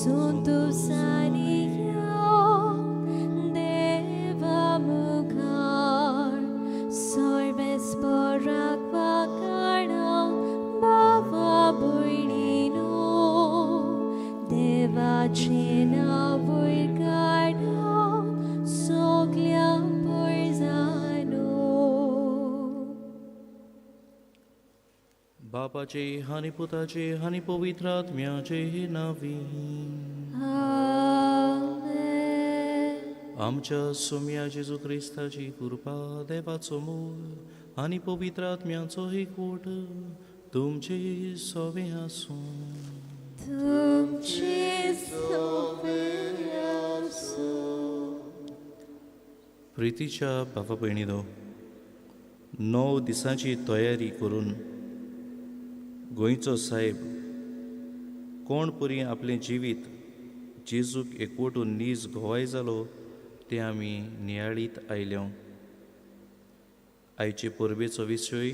संतोसांनी यो देवा मुखार सर्वेस्पराक वाकाणा बाबा भयणीनो देवाचें नांव वयर काडा सगल्या परजानो. बापाचे आनी पुताचे आनी पवित्र आत्म्याचे नांवी. आमेन. आमच्या सोम्या जेजू क्रिस्ताची कृपा, देवाचो मोग आनी पवित्र आत्म्याचो एकवट तुमचे सोवे आसूं. तुमचे सोबे आसूं. प्रितीच्या बाबा भयणीनो, 9 दिसांची तयारी करून गोंयचो साहेब कोण परी आपलें जिवीत जेजूक एकवटून नीज गोवाय जालो तें आमी नियाळीत आयल्या. आयचे परबेचो विशय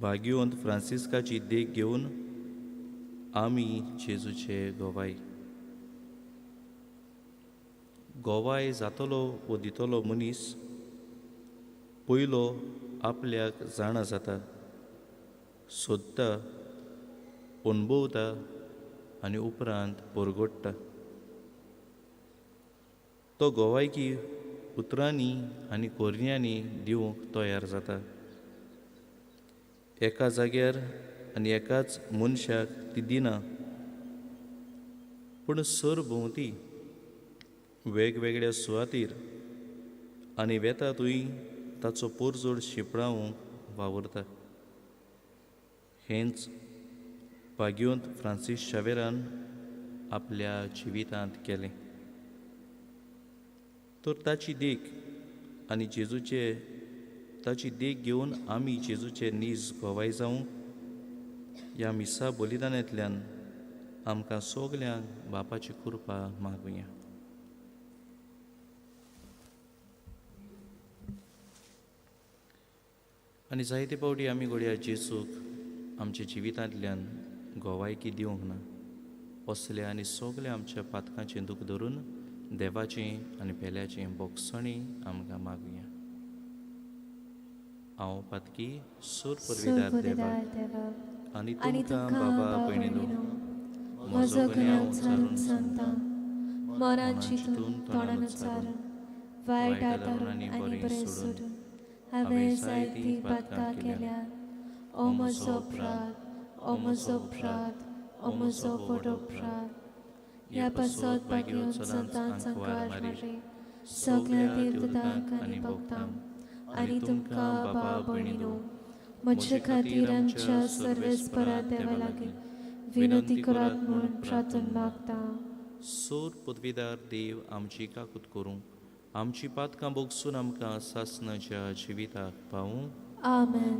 भाग्यवंत फ्रांसिस्काची देख घेवन आमी जेजूचे गोवाय. गोवाय जातलो वो दितलो मनीस पयलो आपल्याक जाणा जाता, सोदता, अणभवता आनी उपरांत परगट्टा. तो गोवायकी उतरांनी आनी कोरण्यांनी दिवंक तयार जाता. एका जाग्यार आनी एकाच मनशाक ती दिना, पूण सरभोंवती वेगवेगळ्या सुवातीर आनी वेता थंय ताचो पोरजोड शिंपडावंक वावुरता. हेंच भाग्यवंत फ्रांसीस शावेरान आपल्या जिवितांत केलें. तर ताची देख आनी जेजूचे ताची देख घेवन आमी जेजूचे नीज गोवाय जावंक ह्या मिसा बलिदानांतल्यान आमकां सगल्यांक बापाची कृपा मागुया. आनी जायते फावटी आमी घडया जेजूक आमच्या जिवितांतल्यान गोवायकी दिवंक ना. असल्या आनी सगल्या आमच्या पातकांचें दूख धरून देवाचें आनी पेल्याचें बोगसणी आमकां मागुया. हांव पातकी सोर परविदार देवाक आनी तुमकां बाबा भयणीनो म्हजो गुन्यांव उच्चारून सांगता, मनान चिंतून तोंडान उच्चारून वायट आदारून आनी बरें सोडून हांवें जायतीं पातकां केल्यात. ओ म्हजो अपराध, ओ म्हजो अपराध, ओ म्हजो व्हड अपराध. ह्या पासत भाग्यवंत संतांक संकार मारी सगल्या तीर्थदांक आनी भक्तांक आनी तुमकां बाबा भयणीनो म्हजे खातीर आमच्या सर्वेस्परा देवा लागीं विनंती करात म्हूण प्रार्थना मागता. सोर पदवीदार देव आमची काकूत करूं, आमची पातकां बोगसून आमकां सासणाच्या जिविताक पावूं. आमेन.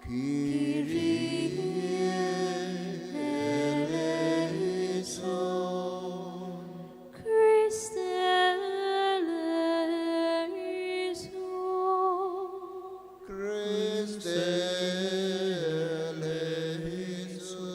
Kyrie eleison.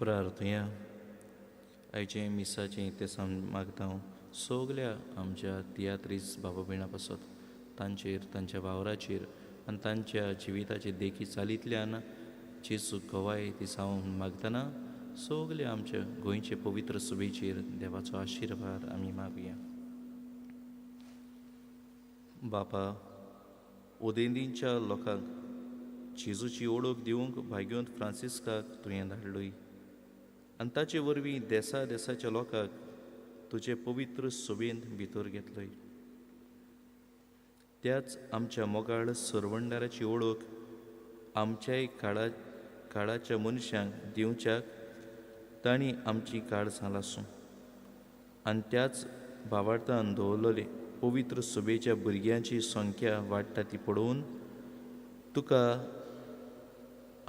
प्रार्थुया. आयचें मिसाचें तें मागता हांव सगल्या आमच्या तियात्रीस बाबा भयणा पासत, तांचेर, तांच्या वावराचेर आनी तांच्या जिविताचे देखी चालींतल्यान जेजू गवाय ती हांव मागतना सगल्या आमच्या गोंयचे पवित्र सुबेचेर देवाचो आशिर्वाद आमी मागुया. बापा, उदेंदीच्या लोकांक जेजूची ओळख दिवंक भाग्योंत फ्रांसिस्काक तुवें धाडलोय आनी ताचे वरवीं देसा देसाच्या लोकांक तुजे पवित्र सोबेंत भितर घेतलोय. त्याच आमच्या मोगाळ सरवंडाराची ओळख आमच्याय काळाच्या मनशांक दिवच्याक तांणी आमची काळजां लासूं आनी त्याच भावार्थान दवरलेले पवित्र सोबेच्या भुरग्यांची संख्या वाडटा ती पळोवन तुका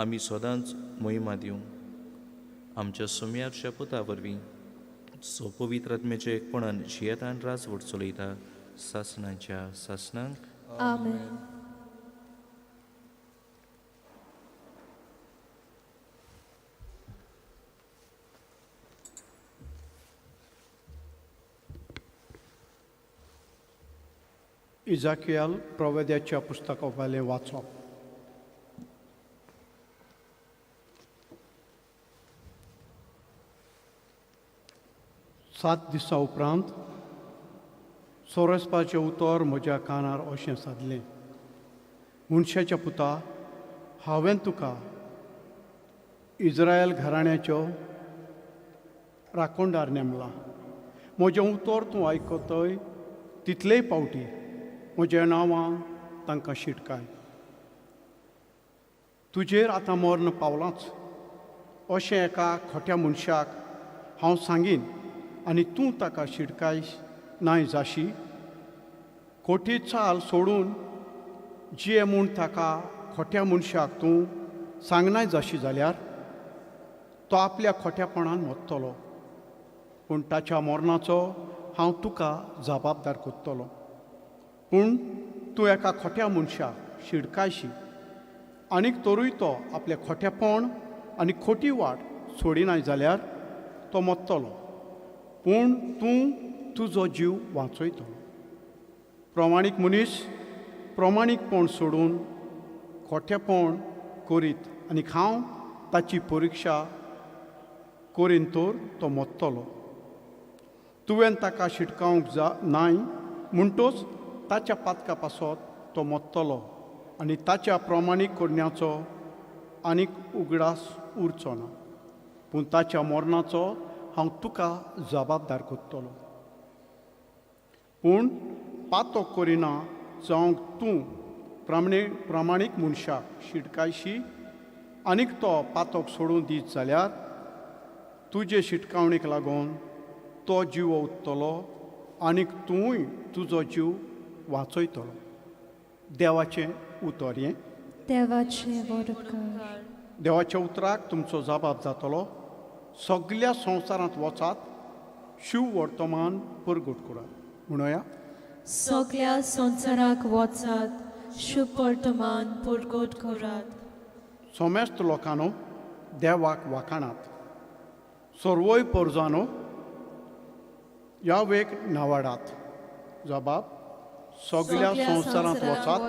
आमी सदांच मोहिमा दिवं. आमच्या सोम्याच्या पुता वरवीं सो पवित्र आत्म्याच्या एकपणान जियेतान राजवट चलयता सासणाच्या सासणांक. आमेन. इजाकियाल प्रवेद्याच्या पुस्तकावेलें वाचप. सात दिसां उपरांत सोरसपाचें उतर म्हज्या कानार अशें सादलें, मनशाच्या पुता, हांवें तुका इज्रायल घराण्याच्यो राखणदार नेमला. म्हजें उतर तूं आयकतय तितलेय पावटी म्हज्या नांवान तांकां शिटकाय. तुजेर आतां मर्ण पावलांच अशें एका खोट्या मनशाक हांव सांगीन आनी तूं ताका शिटकाय नाय जाशी. खोटी चाल सोडून जिये म्हूण ताका खोट्या मनशाक तूं सांगनाय जाशी जाल्यार तो आपल्या खोट्यापणान मरतलो, पूण ताच्या मरणाचो हांव तुका जबाबदार करतलो. पूण तूं एका खोट्या मनशाक शिडकायशी आनीक तरूय तो आपलें खोटेपण आनी खोटी वाट सोडिनाय जाल्यार तो मरतलो, पूण तूं तुजो जीव वांचयतलो. प्रमाणीक मनीस प्रमाणीकपण सोडून खोटेपण करीत आनी हांव ताची परिक्षा करीन तर तो मरतलो. तुवें ताका शिटकावंक जा नाय म्हणटोच ताच्या पातका पासत तो मरतलो आनी ताच्या प्रमाणीक करण्याचो आनीक उगडास उरचो ना, पूण ताच्या मरणाचो हांव तुका जबाबदार करतलो. पूण पातो करिना जावंक तूं प्रामाणीक मनशाक शिटकायशी आनीक तो पातोक सोडून दीत जाल्यार तुजे शिटकावणीक लागून तो जीव उरतलो आनीक तूंय तुजो जीव वाचयतलो. देवाचें उतर हें. देवाचें उपकार. देवाच्या उतराक तुमचो जबाब जातलो. सगल्या संवसारांत वचात, शिव वर्तमान परगट करात. म्हणोया, सगल्या संवसाराक वचात, शुभ वर्तमान परगट करात. समेस्त लोकांनो देवाक वाखाणात, सर्वय पोरजानो ह्या वेग नावाडात. जबाब, सगल्या संवसारांत वचात,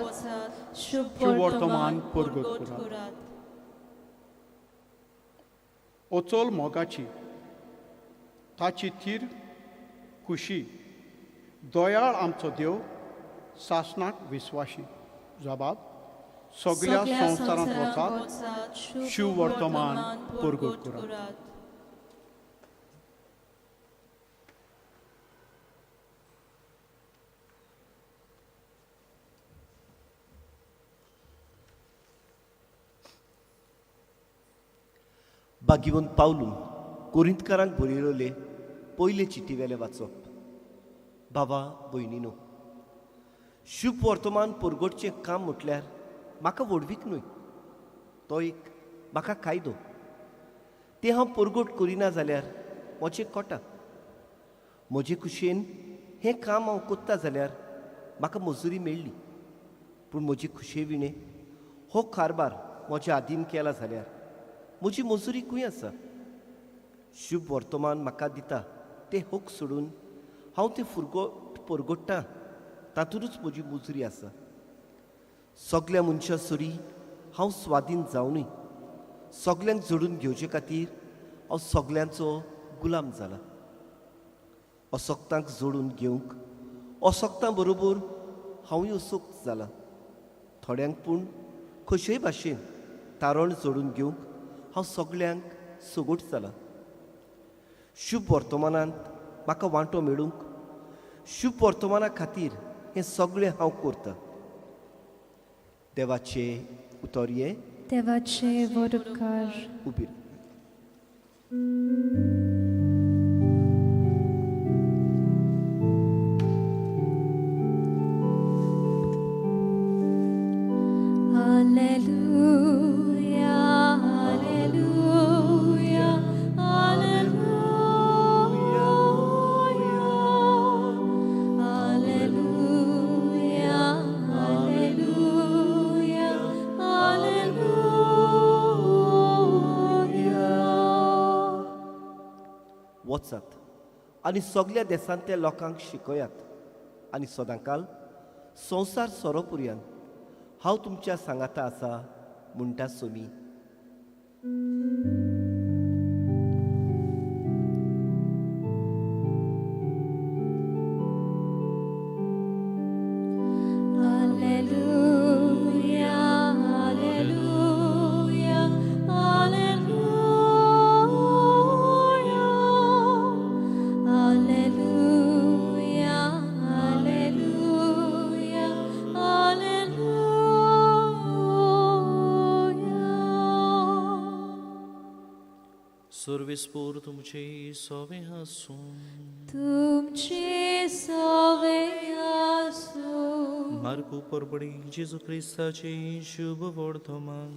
शुभ वर्तमान परगट करात. ओचोल मोगाची ताची थीर खुशी, दयाळ आमचो देव सासणाक विस्वाशी. जबाब, सगल्या संवसारांत वचात, शिव वर्तमान परगट करात. बागीवन पावलून कोरिंतकारांक बरयलेले पयले चिटी वेले वाचप. बाबा भयणीनो, शुभ वर्तमान परगटचें काम म्हटल्यार म्हाका व्हडवीक न्हय, तो एक म्हाका कायदो. तें हांव परगट करिना जाल्यार म्हजें कोटा. म्हजे खुशयेन हें काम हांव कोत्ता जाल्यार म्हाका मजुरी मेळ्ळी, पूण म्हजी खुशये विणें हो कारबार म्हज्या आदीन केला जाल्यार म्हजी मजुरी खंय आसा? शुभ वर्तमान म्हाका दिता तें हक सोडून हांव तें परगोट्टां, तातूंतच म्हजी मुजरी आसा. सगल्या मनशां सरी हांव स्वाधीन जावनूय सगल्यांक जोडून घेवचे खातीर हांव सगल्यांचो गुलाम जाला. असक्तांक जोडून घेवंक असक्तां बरोबर हांवूय असक्त जाला. थोड्यांक पूण कशेय भाशेन तारण जोडून घेवंक हांव सगल्यांक सगोट जाला. शुभ वर्तमानांत म्हाका वांटो मेळूंक शुभ वर्तमाना खातीर हें सगळें हांव करतां. देवाचे उतर हें. देवाचे वरकार. उबी. Alleluia, Alleluia, Alleluia, Alleluia, Alleluia, Alleluia. वचात आनी सगल्या देशांतल्या लोकांक शिकयात आनी सदांकाल संवसार सोरोपुरयान हांव तुमच्या सांगाता आसा म्हणटा Somi. Alleluia, Alleluia, Alleluia, Alleluia, Alleluia, Alleluia. सर्वेस्पोर तुमचे सोवे आसूं. तुमचे सोवे आसूं. मार्कू परबडी जेजू क्रिस्ताचे शुभ वर्तमान.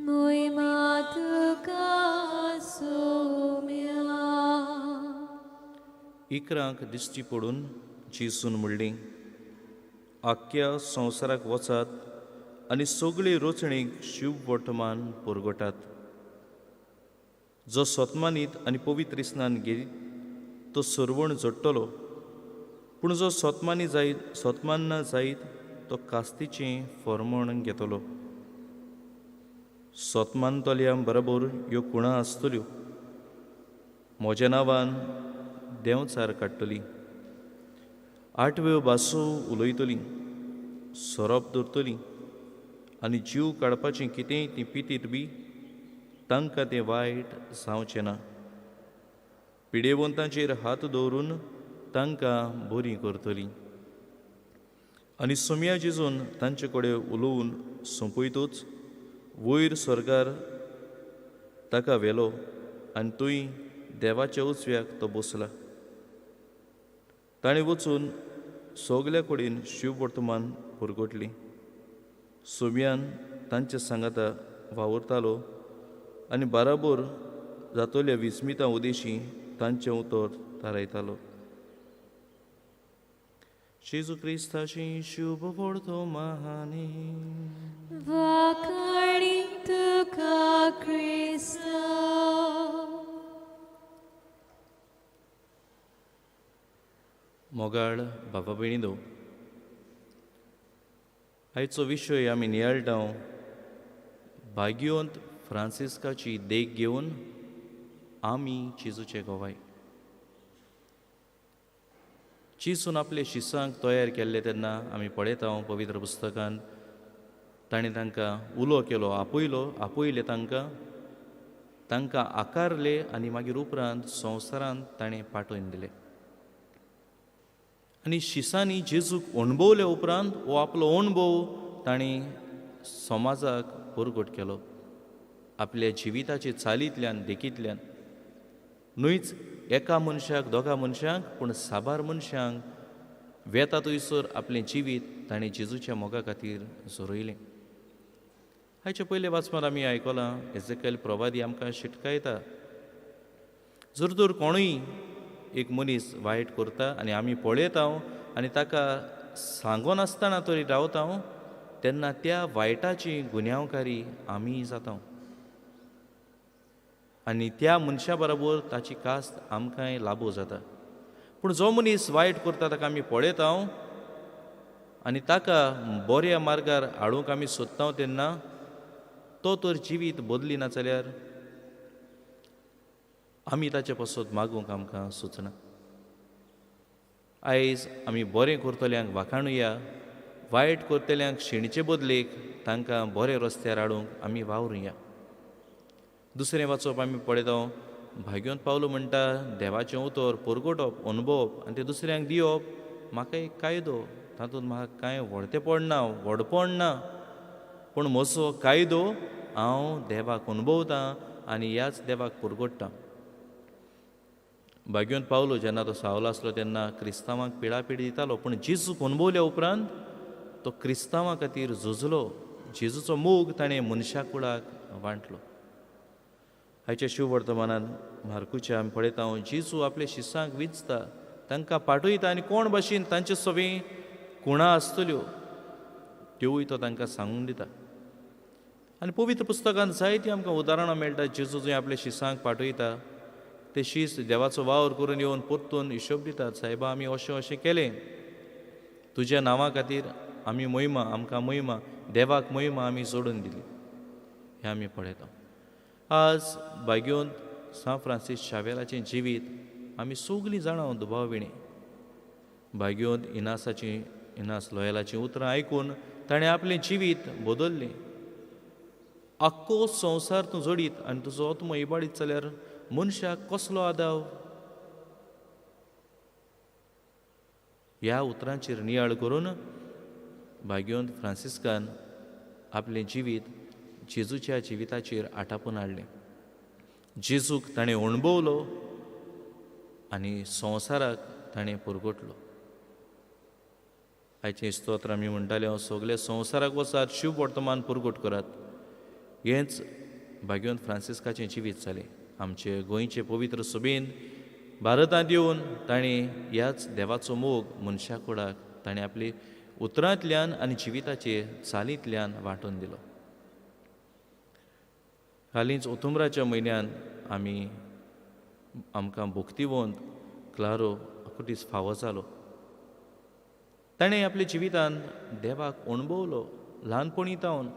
मोहिमा तुका सोम्या. इकरांक दिश्टी पडून जेजून म्हणलें, आख्ख्या संवसाराक वचात आनी सगळे रचणेक शुभ वर्तमान परगटात. जो सतमानीत आनी पवित्र स्नान घेत तो सरवण जोडटलो, पूण जो सतमानी जायत सतमान ना जायत तो कास्तीचें फॉर्मण घेतलो. सतमानतल्या बरोबर ह्यो खुणा आसतल्यो, म्हज्या नांवान देंवचार काडटली, आठव्यो भासो उलयतली, सोरोप धरतली आनी जीव काडपाचें कितेंय ती पितीत बी तांकां तें वायट जावचें ना. पिडेवंतांचेर हात दवरून तांकां बरीं करतलीं. आनी सोम्या जेजून तांचे कडेन उलोवन सोंपयतूच वयर स्वर्गार ताका व्हेलो आनी थंय देवाच्या उजव्याक तो बसला. ताणें वचून सगल्या कडेन शिव वर्तमान परगटली. सोम्यान तांचे सांगाता वावुरतालो आनी बाराबोर जातोल्या विस्मिता उदेशी तांचें उतर थारायतालो. जेजू क्रिस्ताची शुभ वर्तमानी. वाखाणी तुका क्रिस्ता. मोगाळ बाबा भयणीनो, आयचो विशय आमी नियाळटा भाग्यवंत फ्रांसिस्काची देख घेवन आमी जेजूचे गवाय. जेजून आपले शिसांक तयार केल्ले तेन्ना आमी पळयता पवित्र पुस्तकान ताणें तांकां उलो केलो, आपयलो, आपयले तांकां, तांकां आकारले आनी मागीर उपरांत संवसारांत ताणें पाठोवन दिले. आनी शिसांनी जेजूक अणभवले उपरांत हो आपलो अणभव ताणें समाजाक परगट केलो आपल्या जिविताचे चालींतल्यान, देखींतल्यान. न्हयच एका मनशाक, दोगा मनशांक, पूण साबार मनशांक वेता थंयसर आपलें जिवीत ताणें जेजूच्या मोगा खातीर झरयलें. हाचे पयले वाचपांत आमी आयकलां एजेकेल प्रवादी आमकां शिटकायता, जर तर कोणूय एक मनीस वायट करता आनी आमी पळयता आनी ताका सांगनासतना तरी रावता तेन्ना त्या वायटाची गुन्यांवकारी आमी जाता. आनी त्या मनशा बरोबर ताची कास्त आमकांय लागू जाता. पूण जो मनीस वायट करता ताका आमी पळयता आनी ताका बऱ्या मार्गार हाडूंक आमी सोदता तेन्ना तो तर जिवीत बदली ना जाल्यार आमी ताचे पासत मागूंक आमकां सुचना. आयज आमी बरें करतल्यांक वाखाणुया, वायट करतल्यांक शिणचे बदलेक तांकां बरे रस्त्यार हाडूंक आमी वावरुया. दुसरें वाचप आमी पळयता, भाग्योंत पावलो म्हणटा देवाचें उतर परगटप, अणभवप आनी तें दुसऱ्यांक दिवप म्हाका एक कायदो, तातूंत म्हाका कांय व्हडतेपण ना, व्हडपण ना, पूण म्हजो कायदो हांव देवाक अणभवतां आनी ह्याच देवाक परगट्टां. भाग्योंत पावलो जेन्ना तो सावलो आसलो तेन्ना क्रिस्तांवांक पिडापीड दितालो, पूण जेजूक अणभवल्या उपरांत तो क्रिस्तांवां खातीर झुजलो. जेजूचो मोग ताणें मनशा कुळाक वांटलो. आयच्या शिववर्तमानान मार्कुच्या आमी पळयता, जेजू आपल्या शिसांक विंचता, तांकां पाठयता आनी कोण भाशेन तांचे सवे कुणां आसतल्यो त्योय तो तांकां सांगून दिता. आनी पवित्र पुस्तकांत जायतीं आमकां उदाहरणां मेळटा. जेजू जंय आपल्या शिसांक पाठयता ते शीस देवाचो वावर करून येवन परतून हिशोब दितात, सायबा आमी अशें अशें केलें, तुज्या नांवा खातीर आमी मोहिमा, आमकां मोहिमा, देवाक मोहिमा आमी जोडून दिली. हें आमी पळयता. आज भाग्योंत सांत फ्रांसीस शावेराचें जिवीत आमी सगलीं जाणां दुबाव विणें. भाग्योंत इनासाची, इनास लोयलाचीं उतरां आयकून ताणें आपलें जिवीत बदल्लें. आख्खो संवसार तूं जोडीत आनी तुजो आत्मो इबाडीत जाल्यार मनशाक कसलो आदाव? ह्या उतरांचेर नियाळ करून भाग्योंत फ्रांसिस्कान आपलें जिवीत जेजूच्या जिविताचेर आटापून हाडलें. जेजूक ताणें अणभवलो आनी संवसाराक ताणें परगटलो. आयचें स्तोत्र आमी म्हणटाले, हांव सगल्या संवसाराक वचात, शिव वर्तमान परगट करात. हेंच भाग्योंत फ्रांसिस्काचें जिवीत जालें. आमचे गोंयचे पवित्र सभेन भारतांत येवन ताणें ह्याच देवाचो मोग मनशा कुडाक ताणें आपली उतरांतल्यान आनी जिविताचे चालींतल्यान वांटून दिलो. हालींच ओतुम्बराच्या म्हयन्यांत आमी आमकां भोक्तिवंत क्लारो अकुटीस फावो जालो. ताणें आपल्या जिवितांत देवाक अणभवलो ल्हानपणी तावन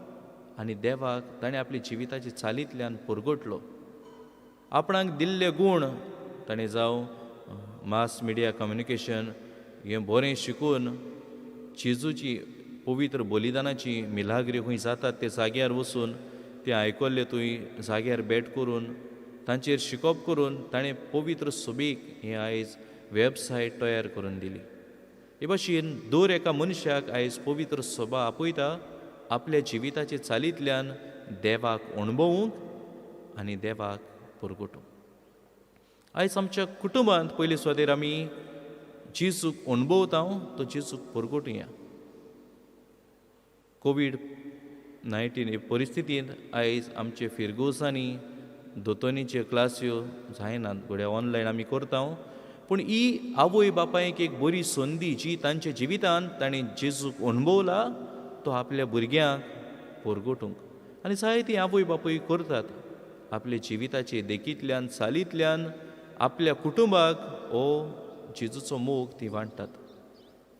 आनी देवाक ताणें आपल्या जिविताचे चालींतल्यान परगटलो. आपणाक दिल्ले गूण ताणें जावं मास मिडिया कम्युनिकेशन हें बरें शिकून जेजूची पवित्र बलिदानाची मिलाग्री खंय जातात ते जाग्यार वचून तें आयकल्लें थंय जाग्यार भेट करून तांचेर शिकप करून ताणें पवित्र सभेक हें आयज वेबसायट तयार करून दिली. हे भाशेन दर एका मनशाक आयज पवित्र सभा आपयता आपल्या जिविताचे चालींतल्यान देवाक अणभवूंक आनी देवाक परगटूंक. आयज आमच्या कुटुंबांत पयले सुवातेर आमी जेजूक अणभवता तो जेजूक परगटुया. कोवीड-19 हे परिस्थितींत आयज आमचे फिरगोजांनी दोतोनीच्यो क्लास्यो जायनात, घडये ऑनलायन आमी करता, पूण ही आवय बापायक एक बरी संदी जी तांच्या जिवितांत ताणें जेजूक अणभवला तो आपल्या भुरग्यांक परगटूंक. आनी जायतीं आवय बापूय करतात आपल्या जिविताचे देखींतल्यान चालींतल्यान आपल्या कुटुंबाक हो जेजूचो मोग ती वांट्टात.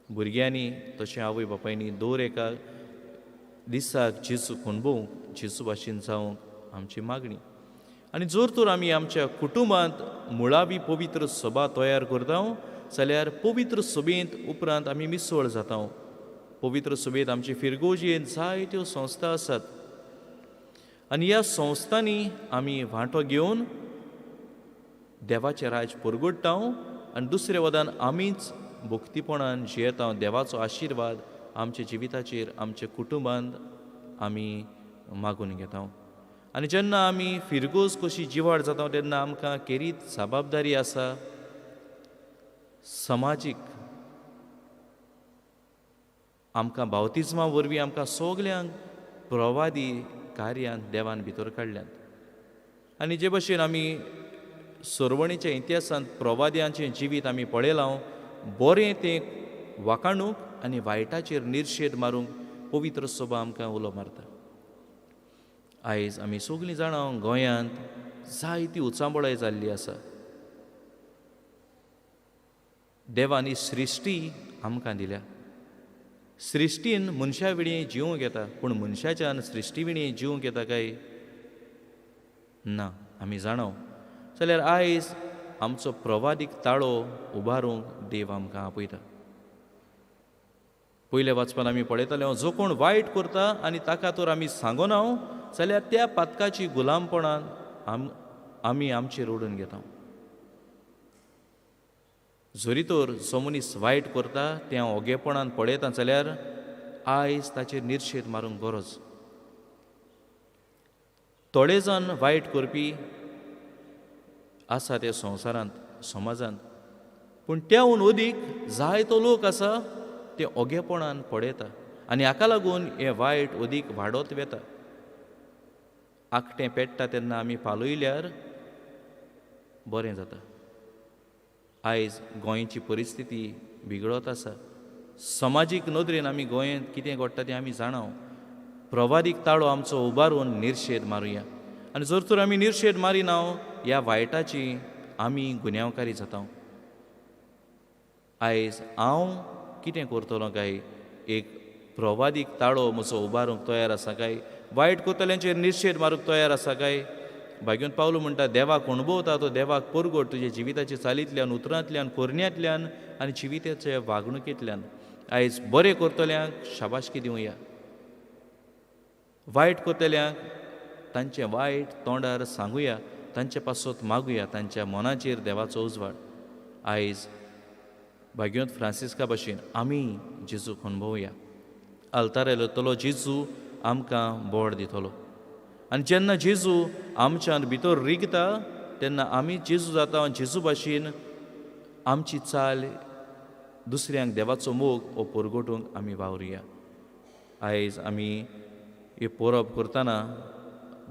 भुरग्यांनी तशें आवय बापायनी दर एका दिसाक जेजूक अणभवूंक, जेजू भाशेन जावंक आमची मागणी. आनी जर तर आमी आमच्या कुटुंबांत मुळावी पवित्र सभा तयार करता जाल्यार पवित्र सभेंत उपरांत आमी मिसळ जाता. पवित्र सभेंत आमचे फिरगोजेंत जायत्यो संस्था आसात आनी ह्या संस्थांनी आमी वांटो घेवन देवाचें राज परगट्टा आनी दुसऱ्या वदान आमीच भक्तीपणान जियेता. देवाचो आशिर्वाद आमच्या जिविताचेर आमच्या कुटुंबांत आमी मागून घेता. आनी जेन्ना आमी फिरगोज कशी जिवाड जाता तेन्ना आमकां खेरीत जबाबदारी आसा समाजीक. आमकां बावतिज्मा वरवीं आमकां सगल्यांक प्रवादी कार्यांत देवान भितर काडल्यात. आनी जे भशेन आमी सरवणीच्या इतिहासांत प्रवाद्यांचें जिवीत आमी पळयलां, बरें तें वाखाणूंक आनी वायटाचेर निर्शेद मारूंक पवित्र सभा आमकां उलो मारता. आयज आमी सगलीं जाणां गोंयांत जायती उचांबळाय जाल्ली आसा. देवान ही सृश्टी आमकां दिल्या. सृश्टीन मनशा विणें जिवंक येता, पूण मनशाच्यान सृश्टी विणें जिवंक येता काय ना आमी जाणाव. जाल्यार आयज आमचो प्रवादीक ताळो उबारूंक देव आमकां आपयता. पयल्या वाचपान आमी पळयताले, जो कोण वायट करता आनी ताका तर आमी सांगोना जाल्यार त्या पातकाची गुलामपणान आमी आमचेर ओडून घेता. जरी तर जो मनीस वायट करता तें ओगेपणान पळयता जाल्यार आयज ताचेर निर्शेद मारूंक गरज. थोडे जाण वायट करपी आसा त्या संवसारांत, समाजांत, पूण त्याहून अदीक जायतो लोक आसा ते ओगेपणान पळयता आनी हाका लागून हें वायट अदीक वाडत वता. आकटें पेट्टा तेन्ना आमी पालयल्यार बरें जाता. आयज गोंयची परिस्थिती बिगडत आसा. समाजीक नदरेन आमी गोंयांत कितें घडटा तें आमी जाणाव. प्रवादीक ताळो आमचो उबारून निर्शेद मारुया आनी जर तर आमी निर्शेद मारिना ह्या वायटाची आमी गुन्यांवकारी जाता. आयज हांव कितें करतलो काय, एक प्रवादीक ताळो म्हजो उबारूंक तयार आसा काय, वायट करतल्यांचेर निर्शेद मारूंक तयार आसा काय? भाग्योन पावलो म्हणटा, देवाक अणभवता तो देवाक परगट तुज्या जिविताच्या चालींतल्यान, उतरांतल्यान, करण्यांतल्यान आनी जिविताच्या वागणुकेंतल्यान. आयज बरें करतल्यांक शाबासकी दिवया, वायट करतल्यांक तांचें वायट तोंडार सांगुया, तांचे पासत मागुया, तांच्या मनाचेर देवाचो उजवाड. आयज भाग्योंत फ्रांसिस्का भशेन आमी जेजूक अणभवया. आल्तार येतलो जेजू आमकां बोड दितलो आनी जेन्ना जेजू आमच्यान भितर रिगता तेन्ना आमी जेजू जाता आनी जेजू भाशेन आमची चाल दुसऱ्यांक देवाचो मोग हो परगटूंक आमी वावरुया. आयज आमी हे परब करतना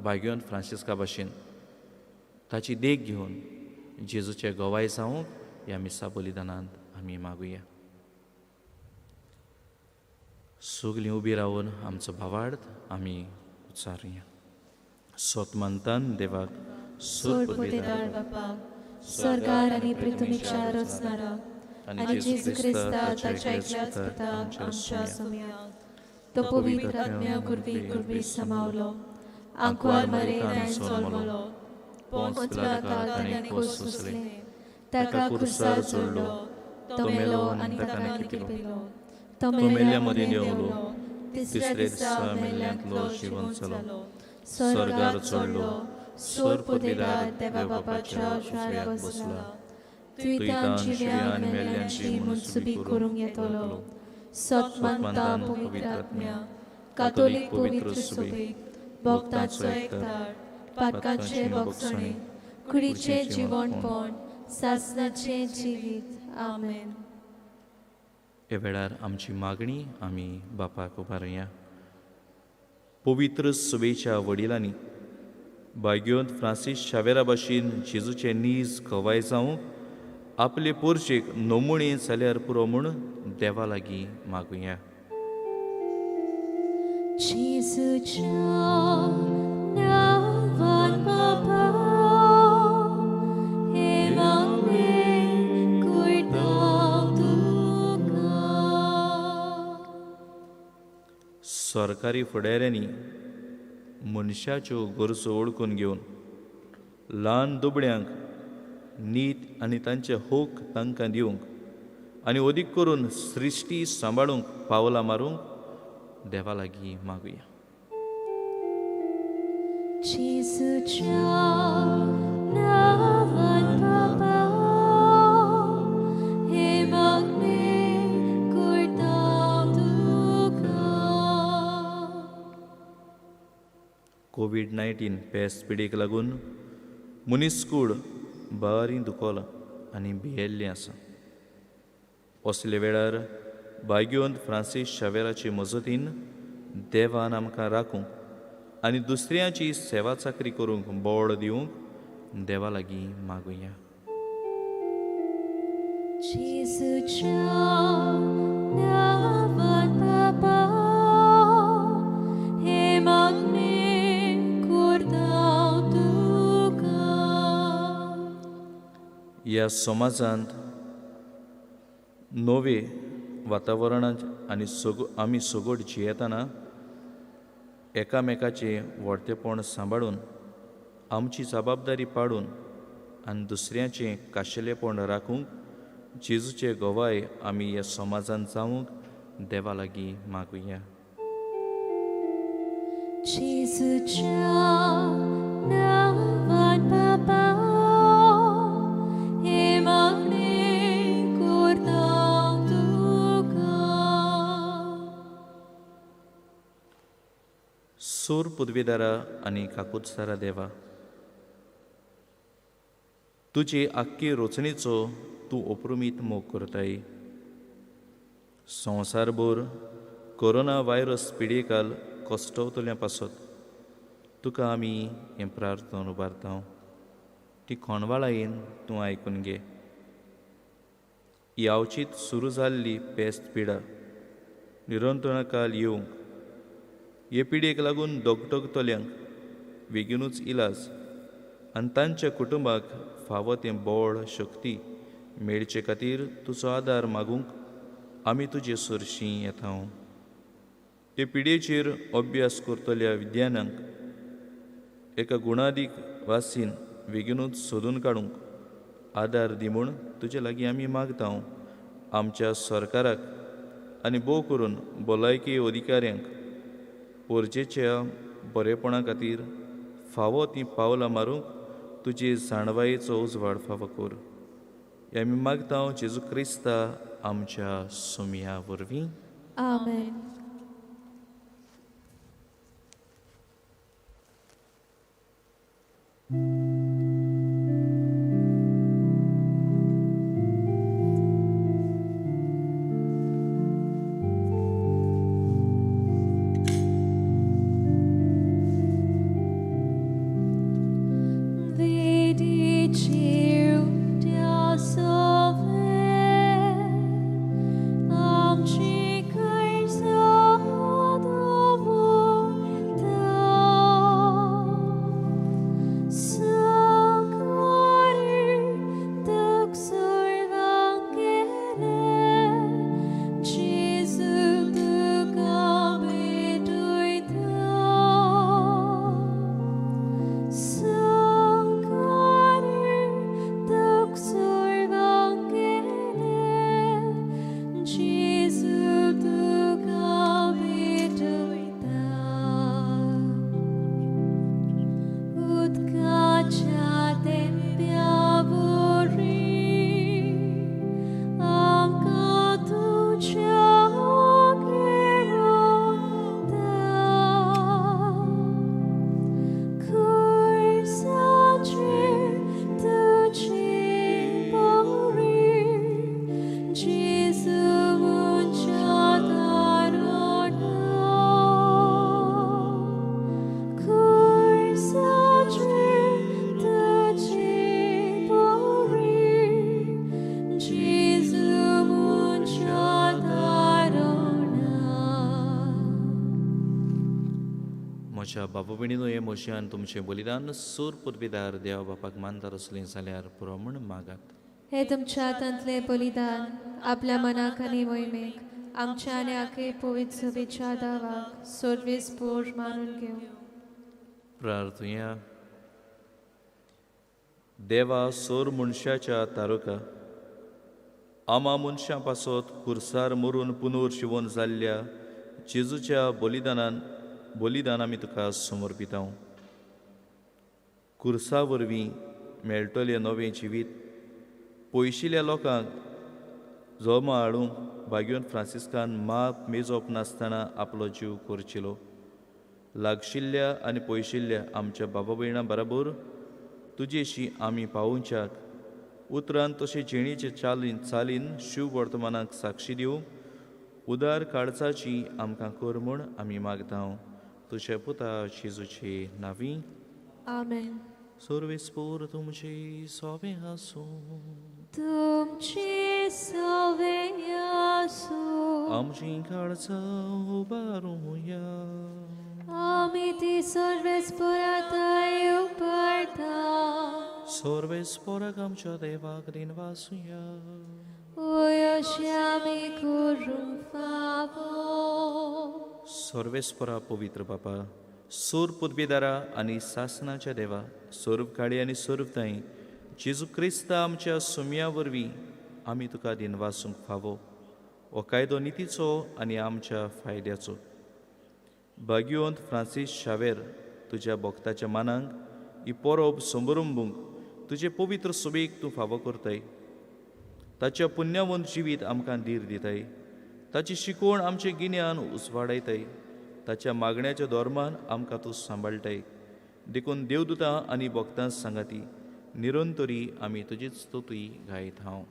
भाग्योन फ्रांसिस्का भाशेन ताची देख घेवन जेजूचे गवाय जावंक ह्या मिसा बलिदानांत आमी मागुया. सगलीं उबी रावन आमचो भावार्थ आमी उच्चारुया. सोत मानतान देवाक सोड पुतेदार बापा, स्वर्गार आनी पृथ्वीच्या रचणारा आनी जेजू क्रिस्ता ताच्या एकल्याच पुताक आमच्या सोम्याक, तो पवित्र आत्म्या गुरवी समावलो, आंकवार मरेन जल्मलो, पोंच पिलाताक ताणें खोस सोंसले, ताका खुर्सार चडलो, तो मेलो आनी ताका लिपयलो, तो मेल्ल्या मदीं देंवलो, तिसऱ्या दिसा मेल्ल्यांतलो जिवंत जालो, स्वर्गार चडलो, सोर पुतेदार देवा बापाच्या उजव्याक बसला, तुयतान जिव्या आनी मेल्ल्यांची मनसुबी करूंक येतलो. सत मानता पवित्र आत्म्या, कातोलीक पवित्र सुबेक, भक्तांचो एकतार, पातकांचे भोगसणे, कुडीचें जिवणपण, सासणाचें जिवीत. आमेन. ह्या वेळार आमची मागणी आमी बापाक उबारुया. पवित्र सुबेच्या वडिलांनी भाग्योंत फ्रांसीस शावेरा भाशेन जेजूचे नीज गवाय जावंक आपले पोरचेक नमुणे जाल्यार पुरो म्हूण देवा लागीं मागुया. जेजूच्या नांवान बाबा, हे मागणें करता तुका. सरकारी फुडाऱ्यांनी मनशाच्यो गरजो वळखून घेवन ल्हान दुबळ्यांक नीत आनी तांचे हक तांकां दिवंक आनी अदीक करून सृश्टी सांबाळूंक पावलां मारूंक देवा लागीं मागुया. जेजूच्या नांवान बाबा, हे मागणें करता तुका. कोवीड-19 पेस्त पिडीक लागून मनीसकूड बारी दुखोलां आनी भियेल्लें आसा. असले वेळार भाग्योंत फ्रांसीस शावेराचे मजतीन देवान आमकां राखूंक आनी दुसऱ्यांची सेवा चाकरी करूंक बळ दिवंक देवा लागीं मागुया. जेजूच्या नांवान बाबा, हे मागणें करता तुका. ह्या समाजांत नवे वातावरणांत आनी आमी सगट जियेतना एकामेकाचें व्हडतेपण सांबाळून आमची जबाबदारी पाडून आनी दुसऱ्याचें काशेलेपण राखूंक जेजूचे गवाय आमी ह्या समाजांत जावंक देवा लागीं मागुया. जेजूच्या नांवान बाबा हें मागणें करता तुका. सूर पुदवीदारा आनी काकुत्सारा देवा, तुजे आख्खे रोचणेचो तूं अपरुमीत मोग करताय. संवसारभर कोरोना व्हायरस पिडेकाल कश्टवतल्या पासत तुका आमी हें प्रार्थना उबारता. ती खोणवाळायेन तूं आयकून घे. यावचीत सुरू जाल्ली पेस्त पिडा निरंतरकाल येवंक हे पिडेक लागून दगदगतल्यांक बेगीनूच इलाज आनी तांच्या कुटुंबाक फावो तें बळ शक्ती मेळचे खातीर तुजो आदार मागूंक आमी तुजे सरशीं येता. हे पिडेचेर अभ्यास करतल्या विज्ञानांक एका गुणादीक वासीन बेगीनूच सोदून काडूंक आदार दी म्हूण तुजे लागीं आमी मागता. आमच्या सरकाराक आनी भोव करून भलायकी अधिकाऱ्यांक पोरजेच्या बरेपणा खातीर फावो तीं पावलां मारूंक तुजे जाणवायेचो उजवाड फावो कर. हे आमी मागता जेजू क्रिस्ता आमच्या सोमया वरवीं. आमेन. म्हज्या बाबा भयणीनो, हे म्हज्यान तुमचें बलिदान सूर पुर्विदार देवा बापाक मानदार आसलें जाल्यार पुरो म्हूण मागात. हे तुमच्या हातांतलें बलिदान आपल्या मनाक आनी मोहिमेक आमच्या आनी आखे पवित्र सभेच्या दावाक सर्वेस पोर मानून घेवं. प्रार्थुया. देवा सोर मनशाच्या तारुका आमा मनशां पासत कुर्सार मरून पुनूर शिवोन जाल्ल्या जेजूच्या बलिदानान बलिदान आमी तुका समर्पिता. कुर्सा वरवीं मेळटलें नवें जिवीत पयशिल्ल्या लोकांक जमा हाडूंक भाग्योन फ्रांसिस्कान माप मेजप नासतना आपलो जीव करचिलो. लागशिल्ल्या आनी पयशिल्ल्या आमच्या बाबा भयणां बराबर तुजेशी आमी पावोवच्याक उतरान तशें जिणेचे चालीन शिव वर्तमानाक साक्षी दिवंक उदार काळजाची आमकां कर म्हूण आमी मागता. तुझ्या पुता जेजूचे नांवी. आमेन. सर्वेस्पोर तुमचे सोवे आसूं. तुमचे सोवे आसूं. आमची काळजां उबारुया. आमी ती सर्वेस्पोराताय उबारता. सोर्वेस्पोराक आमच्या देवाक दिनवासुया. सर्वेस्परा पवित्र बापा, सोर पुदबेदारा आनी सासनाच्या देवा, सर्व काळी आनी सर्व ताई जेजू क्रिस्ता आमच्या सुमया वरवीं आमी तुका दिनवासूंक फावो. हो कायदो नितीचो आनी आमच्या फायद्याचो. भाग्यवंत फ्रांसीस शावेर तुज्या भक्ताच्या मानांक ही परब संबरंबूंक तुजे पवित्र सोबेक तूं फावो करताय. ताच्या पुण्यावंत जिवीत आमकां धीर दिताय. ताची शिकवण आमचें गिन्यान उजवाडायताय. ताच्या मागण्याच्या धर्मान आमकां तूं सांबाळटाय. देखून देवदूतां आनी भक्तां सांगाती निरंतरी आमी तुजीच स्तुती गायत हांव.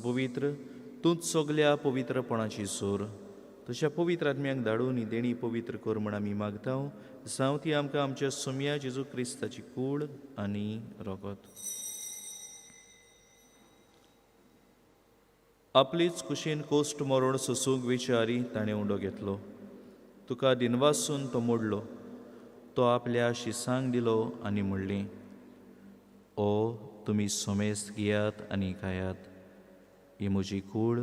पवित्र तूंच सगल्या पवित्रपणाची सोर, तुज्या पवित्र आत्म्यांक धाडून ही देणी पवित्र कर म्हण आमी मागता. जावं ती आमकां आमच्या सोम्या जेजू क्रिस्ताची कूड आनी रगत. आपलीच कुशीन कोश्ट मरण सोसूंक विचारी ताणें उंडो घेतलो. तुका दिनवासून तो मोडलो. तो आपल्या शिसांक दिलो आनी म्हणलें, ओ तुमी सोमेस्त घेयात आनी खायात, ही म्हजी कूड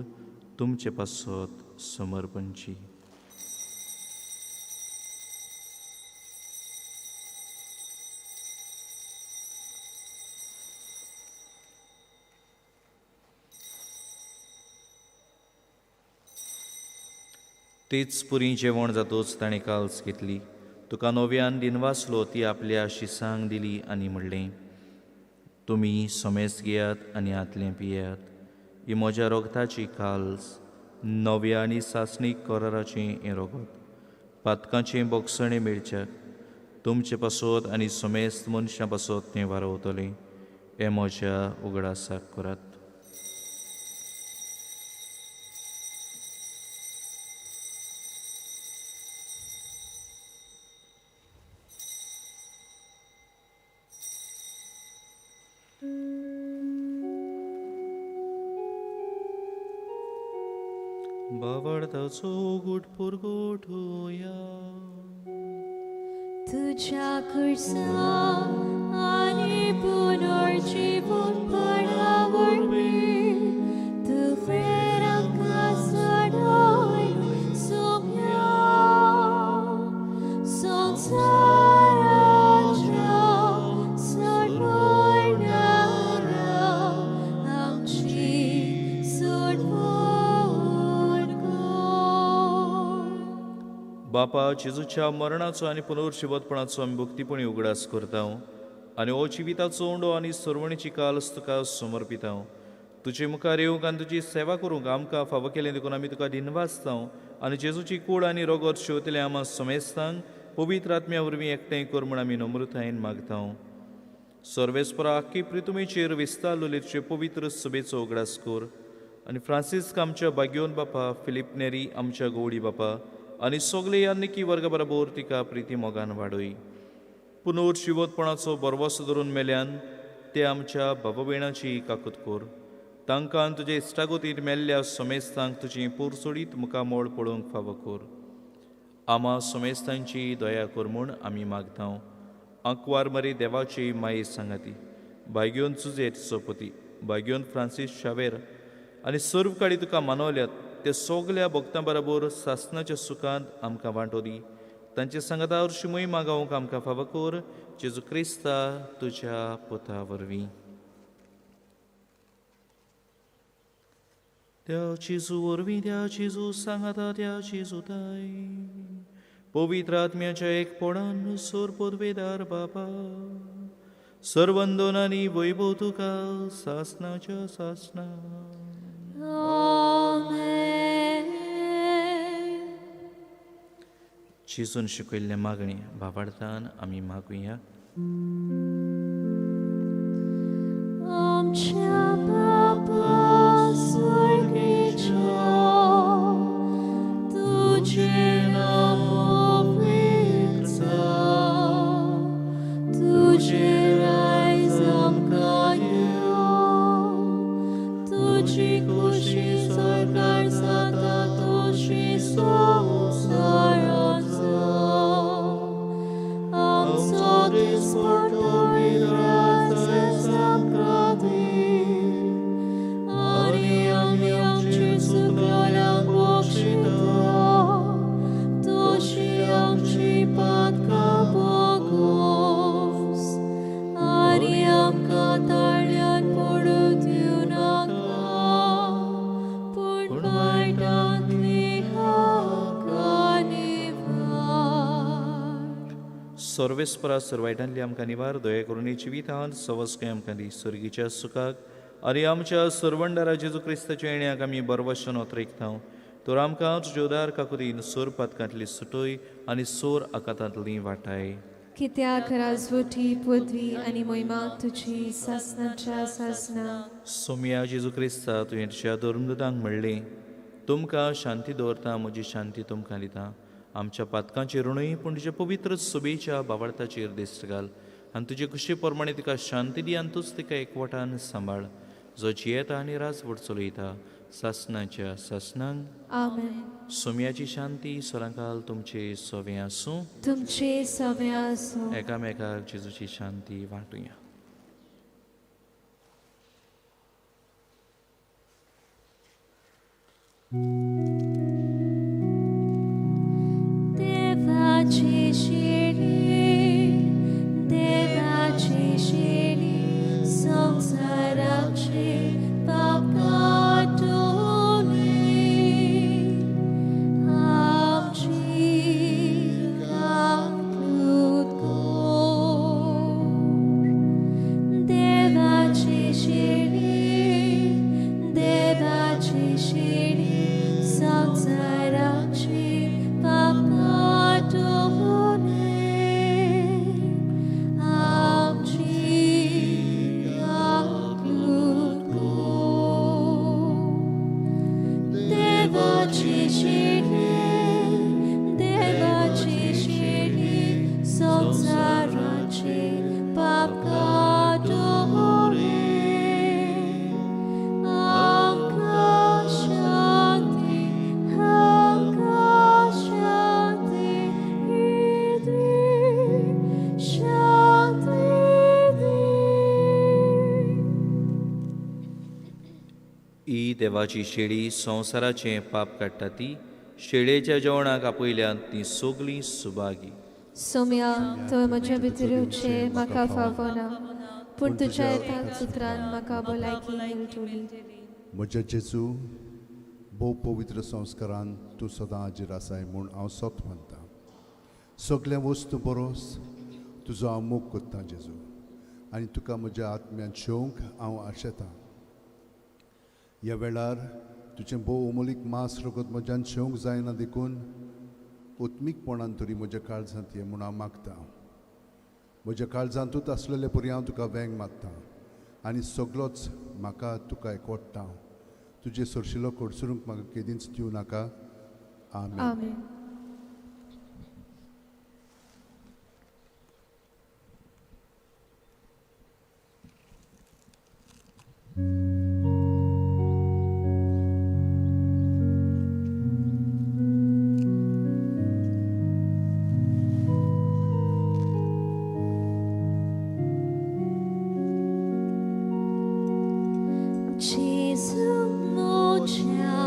तुमचे पासत समर्पणची. तेच पुरी जेवण जातोच ताणें काल्स घेतली. तुका नव्यान दिनवासलो, ती आपल्या शिसांक दिली आनी म्हणलें, तुमी सोमेस्त घेयात आनी हातलें पियात, ही म्हज्या रोगताची काल्स, नव्या आनी सासणीक कराराचें हें रोगत, पातकांचें बोगसणें मेळच्याक तुमचे पासत आनी समेस्त मनशां पासत तें वारवतलें. हें म्हज्या उगडासाक करात. बावडताचो गुट पुरगोठोया तुझ्या कुर्सा आनी पुनर्जीवनपणा वरवीं तुवें आमकां चडयलो सोम्या संवसाराच्या सोडवणारा आमची सोडवण कर. बापा, जेजूच्या मरणाचो आनी पुनर्जिवतपणाचो आमी भक्तीपणी उगडास करता आनी हो जिविताचो उंडो आनी सरवणीची काल्स तुका समर्पिता. तुजे मुखार येवंक आनी तुजी सेवा करूंक आमकां फावो केलें देखून आमी तुका दिनवासता आनी जेजूची कूड आनी रोगत शेवतले आमा समेस्तांक पवित्र आत्म्या वरवीं एकठांय कर म्हूण आमी नम्रतायेन मागता. सर्वेस्परा आख्खी प्रितुमेचेर विस्तारलेले तुजे पवित्र सभेचो उगडास कर आनी फ्रांसिस्क आमच्या भाग्योन बापा, फिलीप नेरी आमच्या गौडी बापा आनी सगळे यानिकी वर्गा बरोबर तिका प्रिती मोगान वाडय. पुनर्जिवतपणाचो बरवसो धरून मेल्यान ते आमच्या बाबा भयणाची काकूत कर. तांकां तुजे इश्टागोतीर मेल्ल्या समेस्तांक तुजी पोरसोडीत मुखामोळ पळोवंक फावो कर. आमा समेस्तांची दया कर म्हूण आमी मागता. आंकवार मरी देवाची माये सांगाती भाग्योन सुजेत सोपती, भाग्योन फ्रांसीस शावेर आनी सर्व काळी तुका मानवल्यात ते सगल्या भक्तां बरोबर सासनाच्या सुखांत आमकां वांटो दी. तांचे सांगाता हरशीं मागोवंक आमकां फावो कर, जेजू क्रिस्ता तुज्या पुता वरवीं. त्या जेजू वरवीं, त्या जेजू सांगाता, त्या जेजू ताय पवित्र आत्म्याच्या एकपणान सोर पदवेदार बाबा सर्वंदन आनी वैभव तुका सासनाच्या सासना. जेजून शिकयल्ले मागणी भावार्थान आमी मागुया. आमच्या बापा स्वर्गेच्या, तुझें नांव पवित्र जावं, तुझें रायज आमकां येवं, तुजी खुशी स्वर्गार जाता तशी संवसारांत जावं. आमचो दिसपट्टो विरास आमकां दी, आनी आमी आमची चुकलोल्यांक बक्षिता तशी आमची पातकां बोगोस, आनी आमकां ताळ्यान पडूं दिवं नाका, पूण वायटांतली आमकां निवार. सर्वेस्परा सर्वायटांतली आमकां निवार, दया करून जिवितांत सवस्काय आमकां दी. सर्गीच्या सुखाक आनी आमच्या सर्वंडारा जेजू क्रिस्ताच्या येण्याक आमी बरवशन ओतरेकता. तर आमकां तुज्या उदार काकुतीन सोर पातकांतली सुटय आनी सोर आकातांतली वाटाय. कित्याक राजवटी पदवी आनी मोहिमा तुजी सासनाच्या सासना. सोम्या जेजू क्रिस्ता, तुवें तुज्या धर्मदूतांक म्हणलें, तुमकां शांती दवरता, म्हजी शांती तुमकां दिता. आमच्या पातकांचेर न्हय पूण तुज्या पवित्र सभेच्या बावडताचेर दिश्ट घाल आनी तुजे खुशी प्रमाणे तिका शांती दी आनी तूच तिका एकवटान सांबाळ, जो जियेता आनी राजवट चलयता सासनाच्या सासनांक. आमेन. सोम्याची शांती सदांकाल तुमचे सवे आसूं. तुमचे सवे आसूं. एकामेकाक जेजूची शांती वांटुया. देवाची शिडी, देवाची शिडी, संवसाराची पाप काडटली, आमची काकूट कर. देवाची शिडी, देवाची शिडी, संवसाराची पाप काडटली, आमची काकूट कर. देवाची शिडी, देवाची शिडी, संवसाराची पाप काडटली, आमकां शांती, आमकां शांती दी, शांती दी. ही देवाची शेळी संवसाराचें पाप काडटा ती शेळयेच्या जेवणाक आपयल्यान ती सगळीं सुभागी. सोम्या, तुवें म्हज्या भितर येवचें म्हाका फावना, पूण तुज्या एका उतरान म्हाका भलायकी मेळटली. म्हज्या जेजू, भोव पवित्र संस्कारान तूं सदां हाजीर आसाय म्हूण हांव सत मानता. सगळ्या वस्तू बरोस तुजो हांव मोग करतां जेजू, आनी तुका म्हज्या आत्म्यान शेवंक हांव आशेतां. ह्या वेळार तुजें भोव अमोलीक मांस रगत म्हज्यान शेवंक जायना देखून उत्मीकपणान तरी म्हज्या काळजांत ये म्हूण हांव मागतां. म्हज्या काळजांतूच आसलेले परी हांव तुका वेंग मारतां आनी सगळोच म्हाका तुका एकवटता. तुजे सरशिलो कडसरूंक म्हाका केदींच दिवं नाका. आमेन. आमेन. Gesù mocia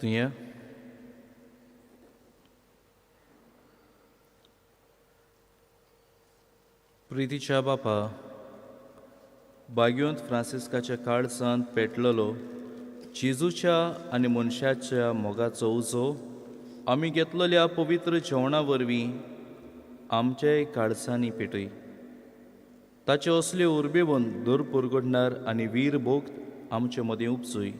प्रार्थुया. प्रितीच्या बापा, बाग्योंत फ्रांसिस्काच्या काळजांत पेटलेलो जेजूच्या आनी मनशाच्या मोगाचो उजो आमी घेतलेल्या पवित्र जेवणा वरवीं आमच्याय काळजांनी पेटय. ताचे असले उर्बेवन दर पुरगडणार आनी वीर भोग आमचे मदीं उपजय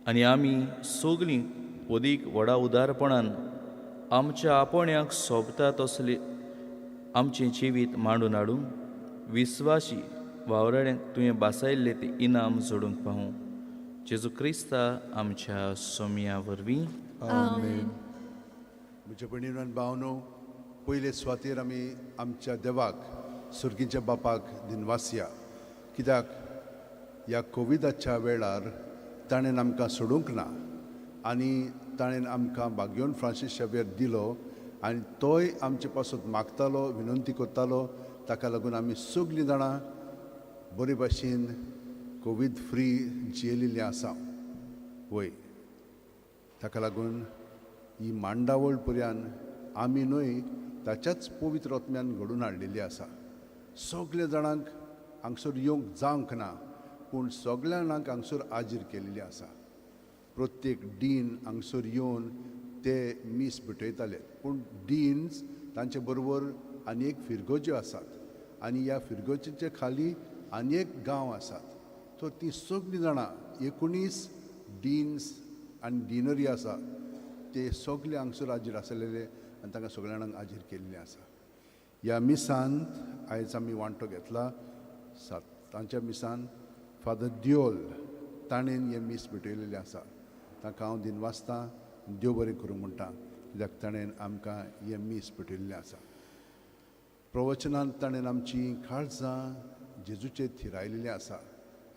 आनी आमी सगलीं अदीक व्हडा उदारपणान आमच्या आपोण्याक सोबता तसले आमचें जिवीत मांडून हाडूंक विस्वाशी वावराड्यांक तुवें बासायल्लें तें इनाम जोडूंक पावूं. जेजू क्रिस्ता आमच्या सोमया वरवीं. आमेन. म्हज्या भयणीनो आनी भावनो, पयले सुवातेर आमी आमच्या देवाक, सुर्गीच्या बापाक दिनवासया, कित्याक ह्या कोविडाच्या वेळार ताणें आमकां सोडूंक ना आनी ताणें आमकां बाग्योन फ्रांसीस शावियर दिलो आनी तोय आमचे पासत मागतालो, विनंती करतालो. ताका लागून आमी सगळीं जाणां बरे भाशेन कोवीड फ्री जियेलेलीं आसा. वय, ताका लागून ही मांडावळ पर्यान आमी न्हय ताच्याच पवित्र आत्म्यान घडून हाडलेली आसा. सगल्या जाणांक हांगसर येवंक जावंक ना, पूण सगल्या जाणांक हांगसर हाजीर केलेली आसा. प्रत्येक डीन हांगसर येवन ते मीस भेटयताले, पूण डीन्स तांचे बरोबर आनी एक फिरगोज्यो आसात आनी ह्या फिरगोजेच्या खाली आनी एक गांव आसात. तर तीं सगळीं जाणां 19 डीन्स आनी डिनरी आसा, ते सगळे हांगसर हाजीर आसलेले आनी तांकां सगळ्या जाणांक हाजीर केल्लें आसा. ह्या मिसांत आयज आमी वांटो घेतला. सातांच्या मिसान फादर दियोल ताणें हें मीस भेटयलेलें आसा. ताका हांव दिनवासतां, देव बरें करूं म्हणटा, कित्याक ताणें आमकां हें मीस भेटयल्लें आसा. प्रवचनांत ताणें आमची काळजां जेजूचेर थिरायलेलीं आसा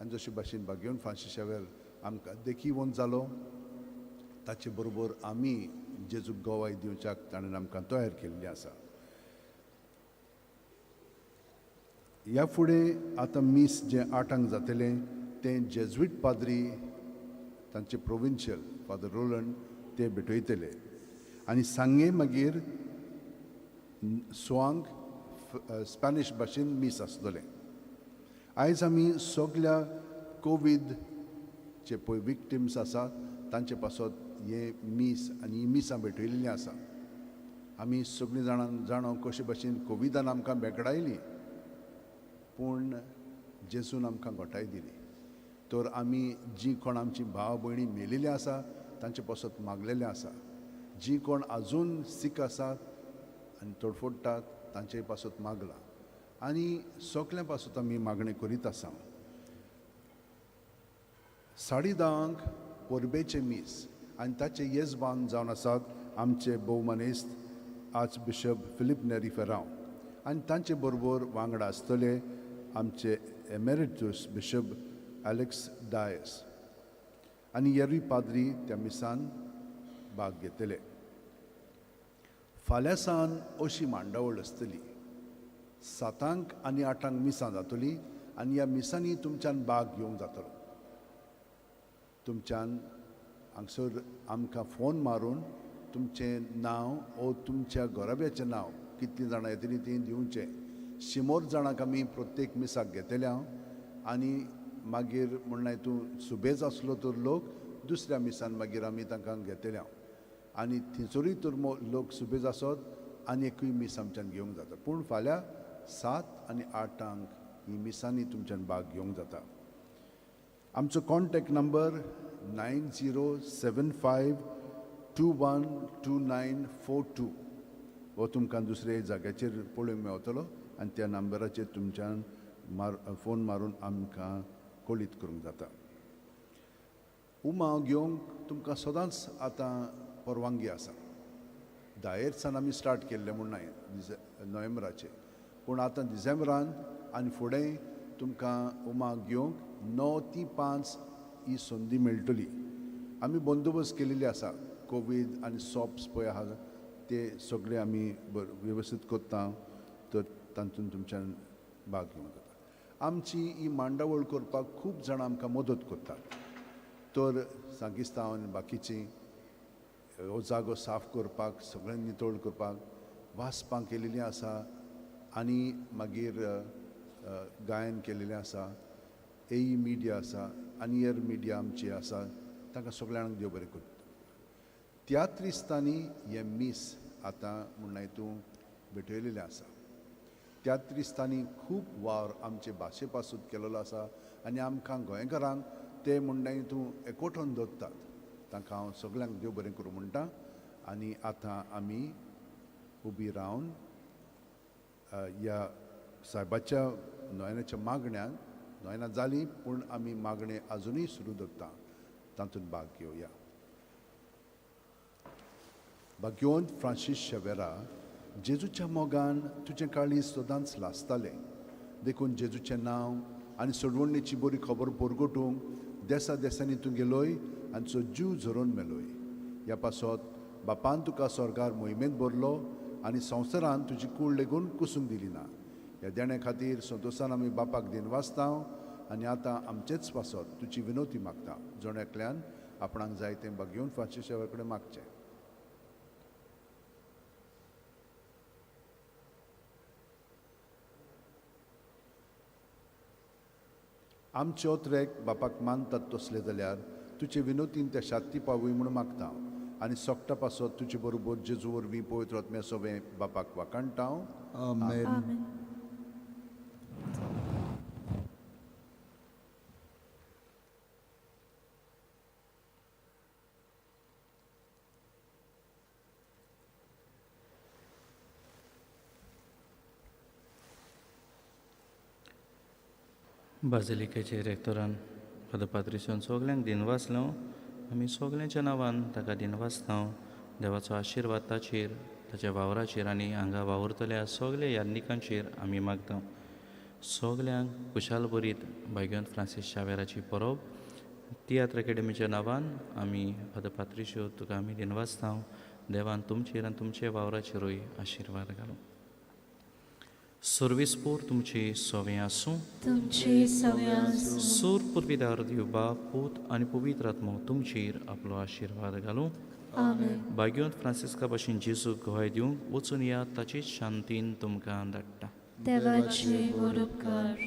आनी जशे भाशेन बागेवन फ्रांसीस शावेर आमकां देखीवन जालो, ताचे बरोबर आमी जेजूक गवाय दिवच्याक ताणें आमकां तयार केल्ली आसा. ह्या फुडें आतां मीस जें 8 जातलें तें जेजुईट पाद्री तांचे प्रोविन्शियल फादर रोलंड ते भेटयतले आनी सांगे मागीर 6 स्पॅनिश भाशेन मीस आसतलें. आयज आमी सगल्या कोवीडचे पळय विक्टिम्स आसा तांचे पासत हें मीस आनी ही मिसां भेटयल्लीं आसा. आमी सगळीं जाणां जाणो कशे भाशेन कोविडान आमकां बेगडायली, पूण जेजून आमकां घटाय दिली. तर आमी जीं कोण आमची भाव भयणी मेलेलीं आसा तांचे पासत मागलेलें आसा, जीं कोण आजून सीक आसात आनी तडफडटात तांचे पासत मागलां आनी सगल्यां पासत आमी मागणें करीत आसा. 10:30 परबेचें मीस आनी ताचे येजमान जावन आसात आमचे भोवमानेस्त आर्च बिशप फिलीप नेरी फेरांव आनी तांचे बरोबर वांगडा आसतले आमचे एमेरिटूस बिशप एलेक्स डायस आनी येरूय पाद्री त्या मिसान भाग घेतले. फाल्यां सावन अशी मांडावळ आसतली. 7 आनी 8 मिसां जातली आनी ह्या मिसांनी तुमच्यान भाग घेवंक जातलो. तुमच्यान हांगसर आमकां फोन मारून तुमचें नांव ओ तुमच्या घराब्याचें नांव कितलीं जाणां येतलीं तीं दिवचें. 100 जाणांक आमी प्रत्येक मिसाक घेतले हांव आनी मागीर म्हणल्यार तूं सुबेज आसलो तर लोक दुसऱ्या मिसान मागीर आमी तांकां घेतले हांव आनी थंयसरूय तर लोक सुबेज आसत आनी एकूय मीस आमच्यान घेवंक जाता. पूण फाल्यां 7 आनी 8 ही मिसांनी तुमच्यान भाग घेवंक जाता. आमचो कॉन्टेक्ट नंबर 9075212942 हो तुमकां दुसरे जाग्याचेर पळोवंक मेवतलो आनी त्या नंबराचेर तुमच्यान फोन मारून आमकां कळीत करूंक जाता. उमाव घेवंक तुमकां सदांच आतां परवानगी आसा. 10 सावन आमी स्टार्ट केल्लें म्हूण न्हय नोव्हेंबराचेर, पूण आतां डिसेंबरान आनी फुडें तुमकां उमाव घेवंक 9 ते 5 ही संदी मेळटली. आमी बंदोबस्त केलेली आसा. कोवीड आनी सॉप्स पळय आहा ते सगळे आमी वेवस्थीत करता, तर तातूंत तुमच्यान भाग घेवंक जाता. आमची ही मांडावळ करपाक खूब जाणां आमकां मदत करतात. तर सांगिस्तांव आनी बाकीचीं हो जागो साफ करपाक, सगळें नितळ करपाक वाचपां केलेलीं आसा आनी मागीर गायन केलेलें आसा. एई मिडिया आसा आनी एर मिडिया आमची आसा, तांकां सगळ्यांक देव बरें करता. तियात्रिस्तांनी हें मीस आतां म्हणल्यार तूं भेटयलेलें आसा. तियात्रिस्तांनी खूब वावर आमचे भाशे पासून केलेलो आसा आनी आमकां गोंयकारांक ते म्हणल्यार तूं एकवटून दवरतात. तांकां हांव सगळ्यांक देव बरें करूं म्हणटा. आनी आतां आमी उबी रावन ह्या सायबाच्या नोयनाच्या मागण्याक, नोयनां जालीं पूण आमी मागणें आजुनूय सुरू दवरता, तातूंत भाग घेवया. भाग्यवंत फ्रांसीस शेवेरा, जेजूच्या मोगान तुजें काळीज सदांच लासतालें, देखून जेजूचें नांव आनी सोडवणेची बरी खबर परगटूंक देसा देसांनी तूं गेलोय आनी सो जीव झरोवन मेलोय. ह्या पासत बापान तुका स्वर्गार मोहिमेंत भरलो आनी संवसारान तुजी कूड लेगून कुसूंक दिली ना. ह्या देण्या खातीर संतोशान आमी बापाक दिनवासता आनी आतां आमचेच पासत तुजी विनवती मागता. जण एकल्यान आपणाक जाय तें भाग्यवंत फ्रांसीस शेवेरा कडेन मागचें. आमचे ओत्रेक बापाक मानतात तसले जाल्यार तुजे विनोतीन त्या शांती पावूय म्हूण मागता आनी सोकटा पासत तुजे बरोबर जेजू वरवीं पवित्र आत्म्या सोवें बापाक वाखाणटा. आमेन. बाजिलिकेचे रेक्टोरान फादर पात्रिसियोन सगल्यांक दिनवासलो. आमी सगल्यांच्या नांवान ताका दिनवासता. देवाचो आशिर्वाद ताचेर, ताच्या वावराचेर आनी हांगा वावुरतल्या सगल्या यादनिकांचेर आमी मागता. सगल्यांक खुशाल बरीत भाग्यवंत फ्रांसीस शावेराची परब तियात्र अकॅडमीच्या नांवान आमी फादर पात्रिसियो तुका आमी दिनवासता. देवान तुमचेर आनी तुमच्या वावराचेरूय आशिर्वाद घालूं. सर्वेस्पोर तुमचे सवे आसूं, तुमचे सवे आसूं. सूर पुर्विदार देव बाप, पूत आनी पवित्र आत्मो तुमचेर आपलो आशिर्वाद घालूं. आमेन. भाग्यवंत फ्रांसिस्का भाशेन जेजूक गवाय दिवंक वचून या ताचेच शांतीन तुमकां धाडटा. देवाचे व्हड उपकार.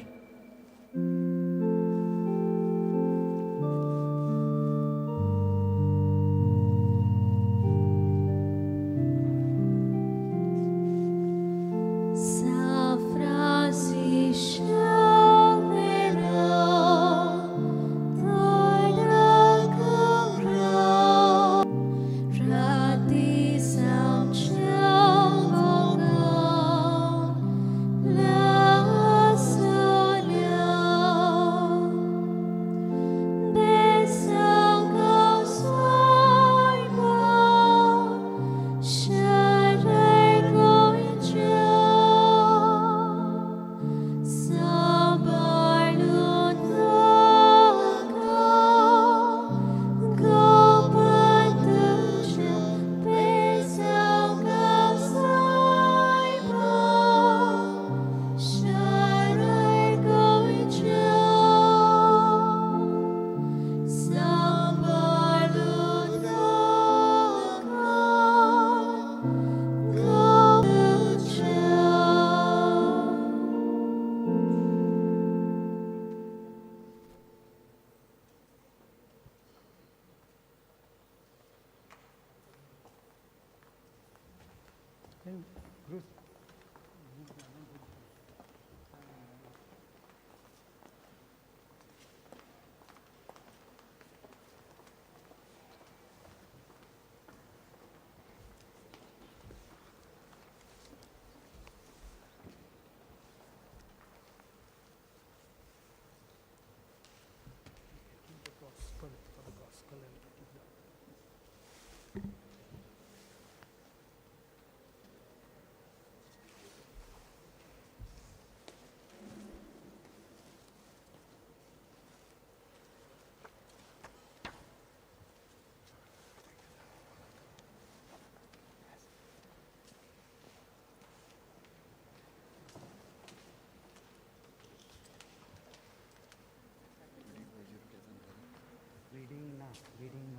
Reading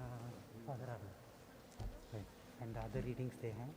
Father Arnold. Right. And the other readings they have?